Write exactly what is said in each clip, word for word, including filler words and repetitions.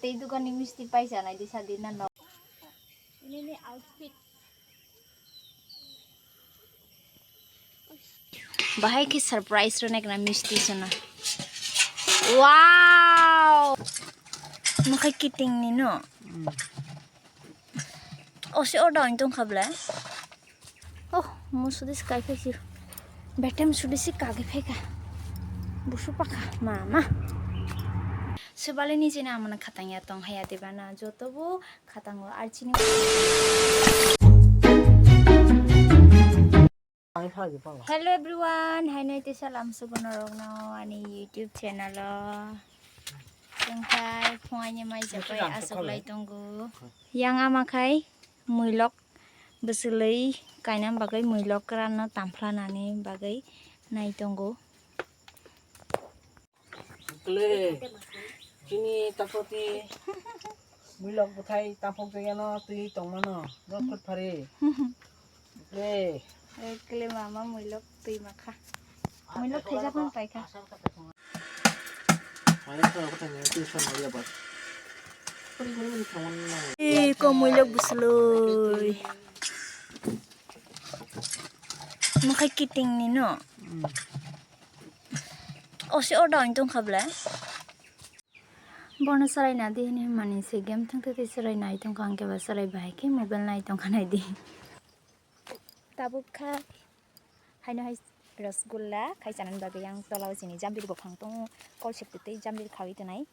Ei dukani misti paisa nai di sadi na no. Ini ni outfit. Bahai khe surprise rwna kena misti sona. Wow! Mukhai kiting ni no. Osi order on tong khabla. Oh, musudi si kai phai si. Betem sudi si kage phai ka. Busu paka mama. Sebali ni jena amana khatang ya tong haya de bana joto bu khatang o archini. Hello everyone, hai nai tisa lam subo norok no ani YouTube channel o. Tengkai phungai ni mai japai asok lai tongo. Yang ama khai muilok bwswlwi kainam bagwi muilok kwran no tamphla nani bagwi nai tongo. Kle, chini tapoti muilok bwthai taphok jagano twi tongmano, rok phut phari. Kle. Kle mama muilok twi makha. Muilok khaijak man paikha. Eko muilok bwswlwi. Mukhai kiting ni no. Osi order on tong khabla. Bono sarai na di hini mani se game thang thang sarai nai tong kha, ang khe ba sarai bahai khe mobile nai tong kha nai di. Tabuk kha haino hai rasgulla khai chanani bagwi yang tola o chini jambir buphang tongo, kol sep twi twi jambir khawi tonai.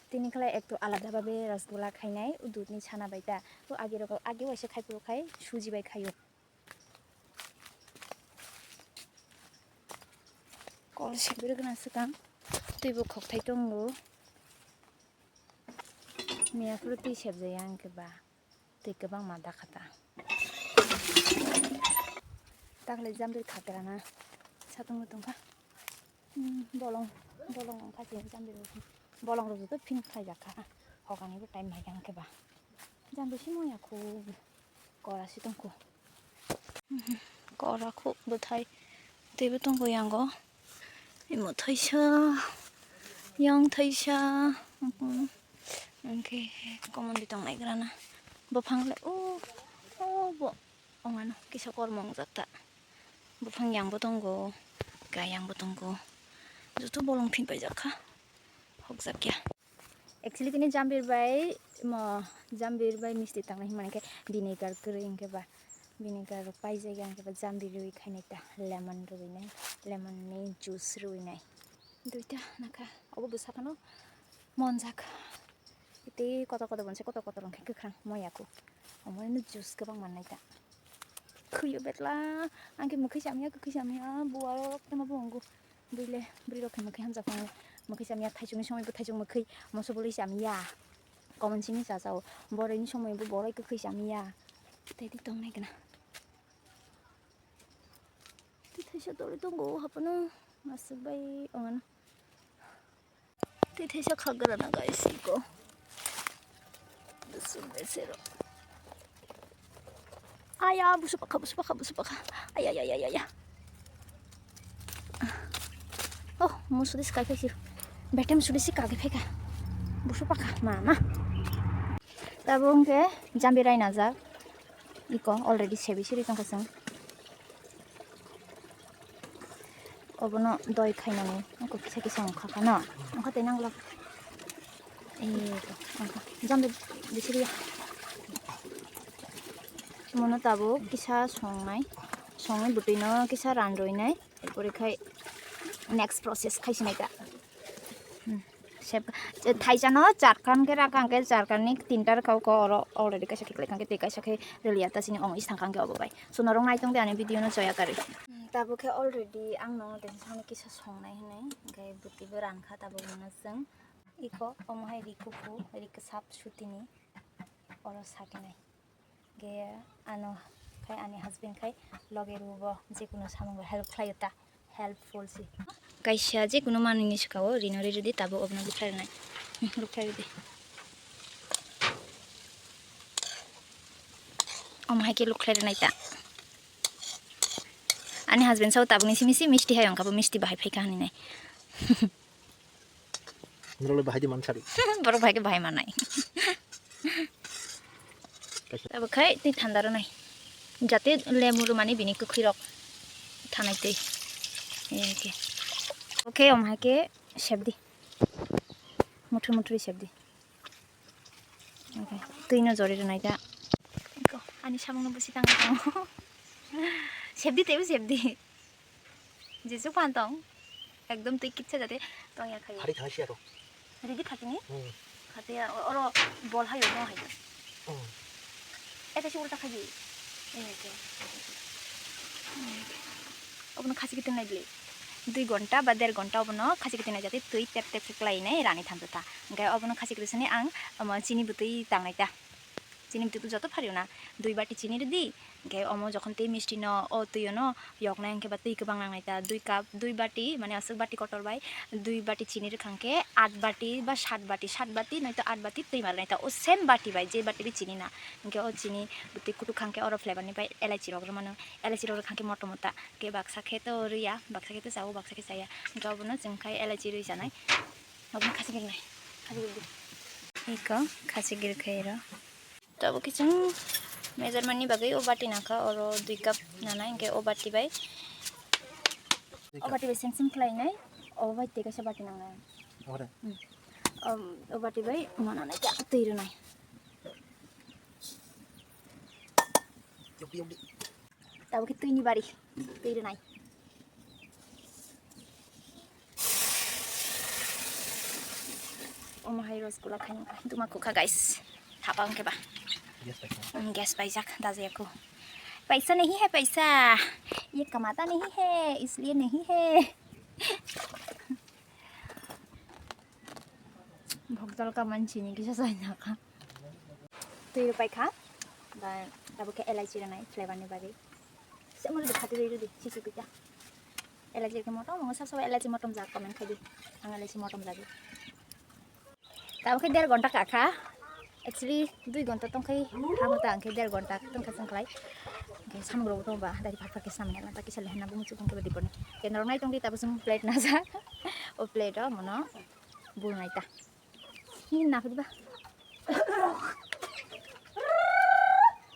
Tini khlai ekto alada babe rasgulla khainai, o dudni sana bai ta. O agi rogo, agi waisa khai phuru khai suji bai khaio. Kol sibiri gana swkang, twi bo khokthai tongo. Miya phuru twi sebjaya ang khe ba. Twi kwbangma dakha ta. Takhlai jambir khakrana satung tongkha. Hmm, bolong, bolong wngkha se jambir bo. Bolong rok joto phin khlaijakha. Hokani bo time hai khe ba. Jambir si moya khu kora si tongkhu. Kora khu bwthai teibo tongo yango. Imo thaisa, yang thaisa, hwnkhe common di tongnai grana. Buphang le o, o bo, ongano kisa kormo wngjak ta. Buphang yang bo tongo, kayang bo tongo. Joto bolong phin paijak kha, hokjak ya. Actually tini jambir bai mo jambir bai misti tangnai hwnmani khe vinegar kwrwi hwnkhe ba vinegar rok paijak ya hwnkhe ba jambir rwi khainai ta lemon rwinai lemon ni juice rwinai duita nakha obo bwsa phano monjak tei kotor kotor bonse kotor kotor hwnkhe kwkhwrang moya kho omo no juice kwbang mannai ta khwlio betla ang khe mwkhwi chamya kwkhwi chamya buwa rok tamo bo wngo. Bwile bwrwi rok khe mwkhwi hamjak phano mwkhwi chamya thaichukni somoi bo thaichuk mwkhwi moso bolwi chamya komon simi chajao borwi ni somoi bo borwi kwkhwi chamya tei twi tongnai gana tei thaisa torwi tongo haphano aswk bai ongano. Tei thaisa khak gra na guys iko. Busuk besero. Aya, busu pakha, busu pakha, busu pakha. Aya, aya, aya, aya. Oh, musudi skai phai sir. Betem sudi si kage phai ka. Busu pakha, mama. Tabuk hwnkhe jambi rai najak. Iko already sebi siri tongkha chwng. Obono doi khainani oko kisa kisa wngkha kha no wngkha tei nangla. Eh, wngkha. Jambi bisiri. Mono tabuk kisa songnai. Songwi bwtwino kisa ran roinai. Pore khai next process khai sinai ta. Hmm. Sep, thaisa no charkhan khe rakha hwnkhe charkhan ni tinta rwkha o ko oro already kaisa khiklai kha hwnkhe tei kaisa khe rwliya ta chini ong is thang kha hwnkhe obo bai. So norok nai tong di ani video no choya karwi. Hmm, tabuk khe already ang no tensa ni kisa songnai hinwi hwnkhe bwtwi bo ran kha tabuk no chwng iko omo hai ri kuku ri kwsap sutini oro sakinai. Ge ano khai ani husband khai loge rubo jekunu samung help khlaio ta helpful si. Kaisa jekunu manwi ni swkao rino ri rwdi tabuk obono lukhlai rwnai. Lukhlai rwdi. Omo hai khe lukhlai rwnai ta. Ani husband sao tabukni simi si misti hai wngkha bo misti bahai phaikha hinwi nai. Norok le bahai di man sadi. Borok bahai khe bahai manai. Kaisa. Abo khai twi thanda rwnai. Jate lemu rwmani bini kwkhwi rok thanai twi. Eke. Oke, om hai khe sebdi. Muthru muthru sebdi. Oke. Twi no jori rwnai da. Ani samung no busi tang tong. Sebdi tei sebdi. Jesuk phan tong. Ekdom twi kitsa jate tong ya khai. Hari thang sia to. Ready khati ni? Hmm. Khati ya, o-, oro bol hayo, no hayo. Hmm. Eta si ulta khaji. Ini ke. Obono khasi kitin nai bili. Dui gonta ba der gonta obono khasi kitin nai jate twi tep tep khe klai nai rani thansa ta. Hingke obono khasi kitin sini ang, omo chini bwtwi tangnai ta. Chini bwtwi to joto phari na. Dui bati chini rwdi. Hingke omo jokhon tei misti no o twi no yoknai hingke ba twi kwbang nangnai ta. Dui cup, dui bati, mane aswk bati kotor bai dui bati chini rwkha hingke aat bati ba saat bati, saat bati noito aat bati twi malnai ta. O same bati bai je bati bai chini na. Hingke o chini bwtwi kutuk kha hingke oro flavor ni bai elaichi rok rwmano. Elaichi rok rwkha hingke motom mota. Hingke baksa khe to rwya, baksa khe to chao, baksa khe chaya. Hingke obono chwng khai elaichi rwi chanai. Obono khasi giri nai. Khasi giri di. Eko khasi giri khai ro. Tabuk khe chwng measurement ni bagwi o bati nangkha, oro dui cup nanai, hingke o bati bai, o bati bai seng seng khlai nai, o bai tei kaisa bati nangnai. Ore. Hmm. Om, o bati bai mo nanai khe twi rwnai. Yokdi, yokdi. Tabuk khe twi ni bari, twi rwnai. Omo hai rosgola khaina duma kukha, guys. Thapa hwnkhe ba. Gas paisa. Mm, gas paijak, dajaya ko. Paisa nahi hai, paisa. Ye kamata nahi hai, isliye nahi hai. Bhokdal ka manchini kisa saina kha. Twi rw paikha. Ba tabuk khe elaichi rwnai flavor ni bagwi. Se mo rwdi, khati rwdi, sisi kuita. Elaichi khe motom, mo sab sab elaichi motom jak comment khai di. Ang elaichi motom jagwi. Tabuk khe der gonta kakha. Actually dui gonta tong khai hamo ta ang khe der gonta tong kha song khlai. Hingke samung rok tong ba dari phar phar khe samung na ta kisa lehena bumung chukung khe ba dipor ni. Ke norok nai tong di tabuk sung plate na ja. O plate o mono bul nai ta. Ni na phidi ba.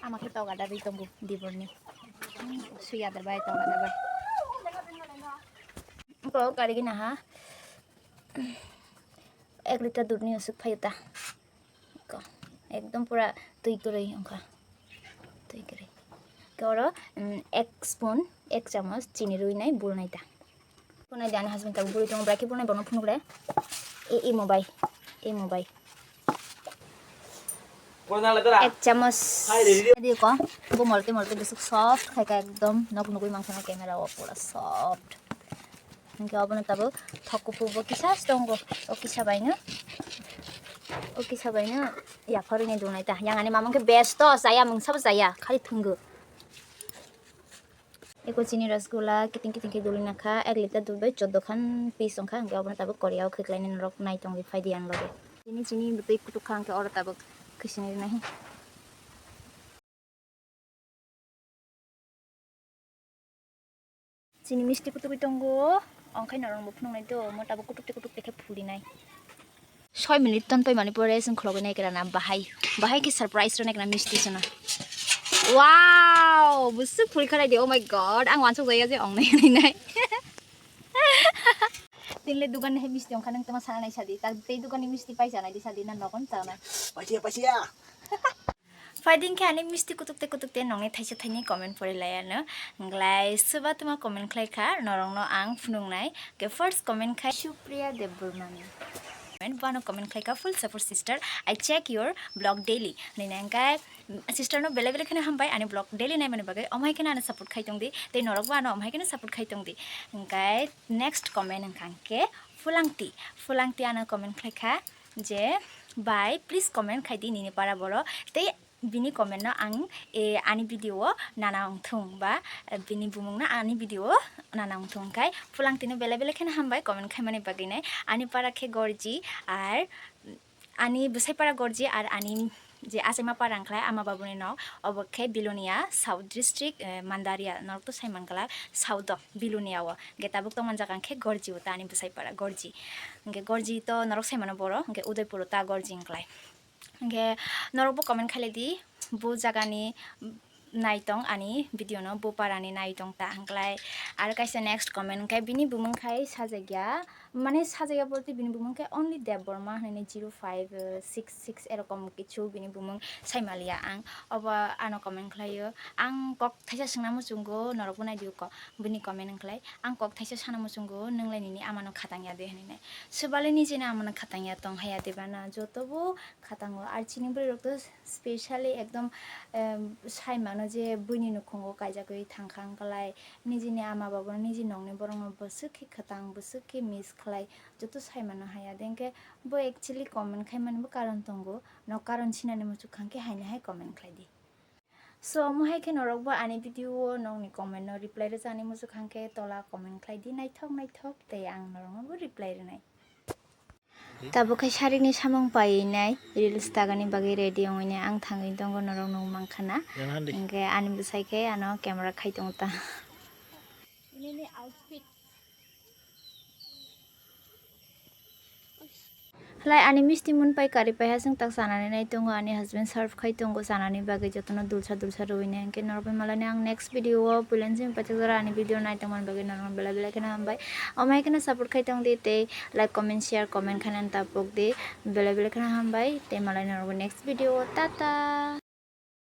Ama khe toga da ri tongo dibor ni. Suya da bai toga da bai. Ko kari gina ha. Ek liter dudh ni aswk phaio ta. Ko, ekdom pura twi kwrwi wngkha. Twi kwrwi. Khe oro, mm, ek spoon, ek chamos chini rwi nai bul nai ta. Phunai de ani husband tabuk bwrwi tongo, bwlai khe phunai bono phunukre. E, e mobile, e mobile. Ek chamos. Hai, ready? Di ko, bo molte molte bwswk soft khai ka ekdom, nok nugui mangsa na camera o pura soft. Hingke obono tabuk thok kuphur bo kisa se tongo. O kisa baino, o kisa baino yapharwi ni dunai ta. Yang ani mama khe best to chaya, mungsa bo chaya, khali thwngwi. Eko chini rasgulla kiting kiting khe duli nakha, ek liter dudh bai choddo khan piece wngkha, hingke obono tabuk Korea o khiklai ni norok nai tongwi phai di ang loge. Chini chini bwtwi kutuk kha, hingke oro tabuk khisini rinai. Chini misti kutukwi tongo, ongkhai norokbo phunuknai do, omo tabuk kutukte kutukte khe phurinai. Soi minute ton paimani pore chwng khulogwi nai khe rana bahai, bahai khe surprise rwnai khe na misti chwna. Wow, bwswk phuri khalai di, oh my God, ang wansuk jaya je ongnai hinwi nai. Tinle dugan ni hai misti ongkha nang tongma sana nai sadi, ta tei dugan ni misti pai chanai di sadi na nogon chanai. Paisiya, paisiya. Phaiding khe ani misti kutuk tei kutuk tei nongni thaisa thaini comment pori laiya no. Glai suba tuma comment khlai kha, norok no ang phunuk nai. Ke first comment khai Supriya Debbarma ni. Comment bano comment khlai kha, full support sister. I check your vlog daily. Nini angkai sister no bele bele kheno hambai ani vlog daily nai mani bagwi. Omhai kheno ano support khai tong di. Tei norok bo ano omhai kheno support khai tong di. Angkai next comment angkha ke Fulangti. Fulangti ano comment khlai kha je, bye, please comment khai di nini para boro. Tei bini comment no ang, eh, ani video o nana wngthung ba, eh, bini bumung no ani video o nana wngthung, hingkhai Fulangti no bele bele kheno hambai comment khaimani bagwi nai. Ani para khe Gorji ar ani bwsai para Gorji ar ani je achaima para wngkhlai ama babuni nok, obo khe Bilonia, South District, eh, Mandaria, norok to sai manglak, South o Bilonia o. Hwnkhe tabuk tongmani jaga wngkhe Gorji o, ta ani bwsai para Gorji. Hwnkhe Gorji to norok sai mano boro, hwnkhe Udaipur o ta Gorji wngkhlai. Hwnkhe norokbo comment khailai di, bo jagani naitong ani video no, bo parani naitong ta wngkhlai. Aro kaisa next comment wngkhe bini bumung khai sajagya, mane sajagya bolte bini bumung khe only Debbarma hinwi zero five six six erokom kichu bini bumung saimaliya ang. Obo ano comment khlaio. Ang kok thaisa swngna muchungo, norokbo naidi kok bini comment wngkhlai. Ang kok thaisa sana muchungo, "Nwnglai nini amano khatang ya de?" hinwi nai. Swbale nijeni amano khatang ya tong haya de bana? Jotobo khatango. Ar chini bwrwi rok to specially ekdom, em, sai mano je buini nukhungo kaijagwi thangkha wngkhlai, nijini ama babu no, niji nokni borok no bwswk khe khatang, bwswk khe miss khlai, joto sai mano haya de. Hwnkhe bo actually comment khai mani bo karon tongo, nok karon sinani muchuk kha hwnkhe haino hai comment khlai di. So, omo hai khe norok bo ani video o nokni comment no reply rwchani muchuk kha hwnkhe tola comment khlai di, naithok naithok, tei ang norok no bo reply rwnai. Tabuk khe sarini samung paiwi nai, reels tagani bagwi ready wngwi nai ang thangwi tongo, norok nuk mankha na. Hwnkhe ani bwsai khe ano camera khai tongo ta. Nini outfit. Hlai ani misti mun pai kari pai hasing tak sanani nai tongo, ani husband serve khai tongo, sanani bagwi jotono dulsa dulsa rwui nai. Hwnkhe norok bai malani ang next video o puilan simi paithak jora ani video nai tongmani bagwi norok belai belai kheno hambai. Omo hai kheno support khai tong di tei like, comment, share, comment khainani tapok di, belai belai kheno hambai tei malai norok next video o, tata.